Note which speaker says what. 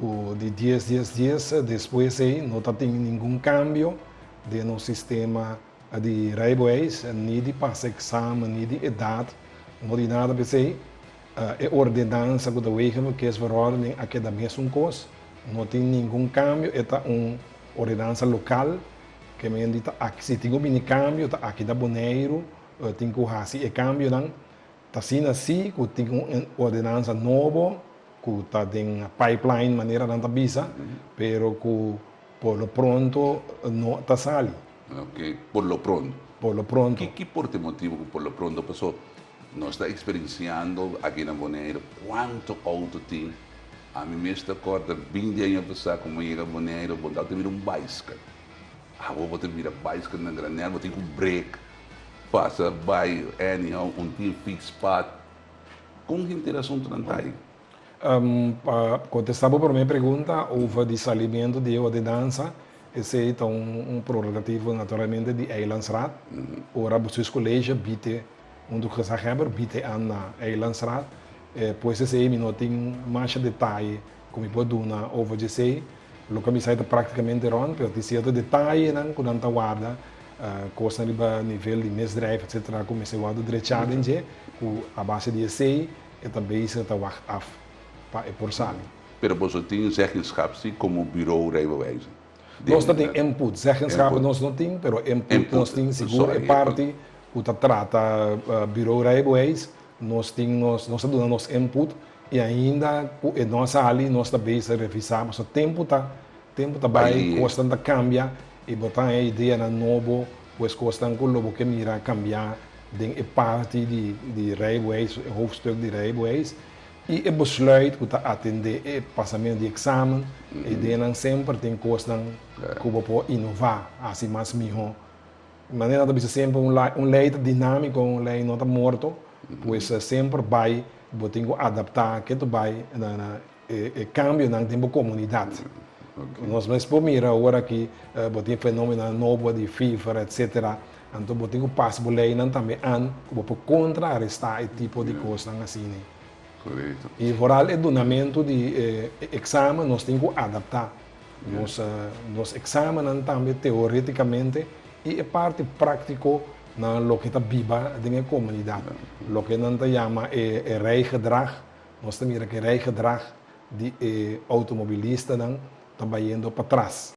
Speaker 1: Ku di 10 10 10 despues ei no tatin ningun kambio den nos sistema di rijbewijs, ni di pasa eksamen, ni di edat, no di nada. P'esei e ordenansa ku ta wegenverkeersverordening a keda mesun kos, no tin ningun kambio. E ta un ordenansa lokal ke men di ta aki. Si tin ku bini kambio, ta aki na Boneiru tin ku hasi e kambionan. Ta asina si ku tin un ordenansa nobo ku ta den pipeline, manera nan ta bisa, pero ku por lo pronto no ta sali.
Speaker 2: Ok, por lo pronto.
Speaker 1: Por lo pronto.
Speaker 2: Ki por ta e motibu ku por lo pronto? Paso nos ta eksperensiando aki na Boneiru kuantu outo tin. Ami mes ta kòrda 20 aña pasá ku mi yega Boneiru, bo ta mira un baiskel. Awor bo ta mira baiskel na granel, bo tin ku brek pasa bai anyhow, un tin fietspad. Kon henter asuntunan ta ei?
Speaker 1: Pa kontestá bo promé pregunta over di salimentu di e ordenansa, esei ta un prerogativo naturalmente di Eilandsraad. Ora Bestuurscollege bite un gezaghebber bite an na Eilandsraad, pues esei mi no tin masha detaye ku mi por duna over di esei. Loke mi sa ta práktikamente rònt, pero tin sierto detayenan ku nan ta warda, kosnan riba nivel di misdrijf etcetera ku mester wòrdu drechá den dje, ku a base di esei e ta bezig ta wagt af pa e por sali.
Speaker 2: Pero boso tin zeggenschap si komo Bureau Rijbewijzen?
Speaker 1: Nos ta tin input, zeggenschap nos no tin, pero input nos tin sigur. E parti ku ta trata Bureau Rijbewijs nos tin nos, nos ta duna nos input i ainda ku e no a sali nos ta bezig revisá, pasobra tempu ta bai, kosnan ta kambia i bo ta haña ideanan nobo, pues kosnan ku lo bo ke mira kambia den e parti di rijbewijs, e hoofdstuk di rijbewijs i e besluit ku ta atendé e pasamentu di eksamen, e ideanan semper tin kosnan ku bo por inová, hasi mas mihó. Manera ta bisa semper, un lei ta dinámiko, un lei no ta morto, pues semper bai bo tin ku adaptá ke ta bai na e kambionan den bo komunidat. Nos mes por mira awor aki bo tin fenómenonan nobo di fever etcetera, anto bo tin ku pas bo leinan tambe an ku bo por kontrarestá e tipo di kosnan asina. I vooral e dunamentu di e eksamen nos tin ku adaptá nos eksamennan tambe teorétikamente i e parti práktiko na loke ta biba den e komunidat, loke nan ta yama e rijgedrag. Nos ta mira ku e rijgedrag di e outomobilistanan ta bayendo patras.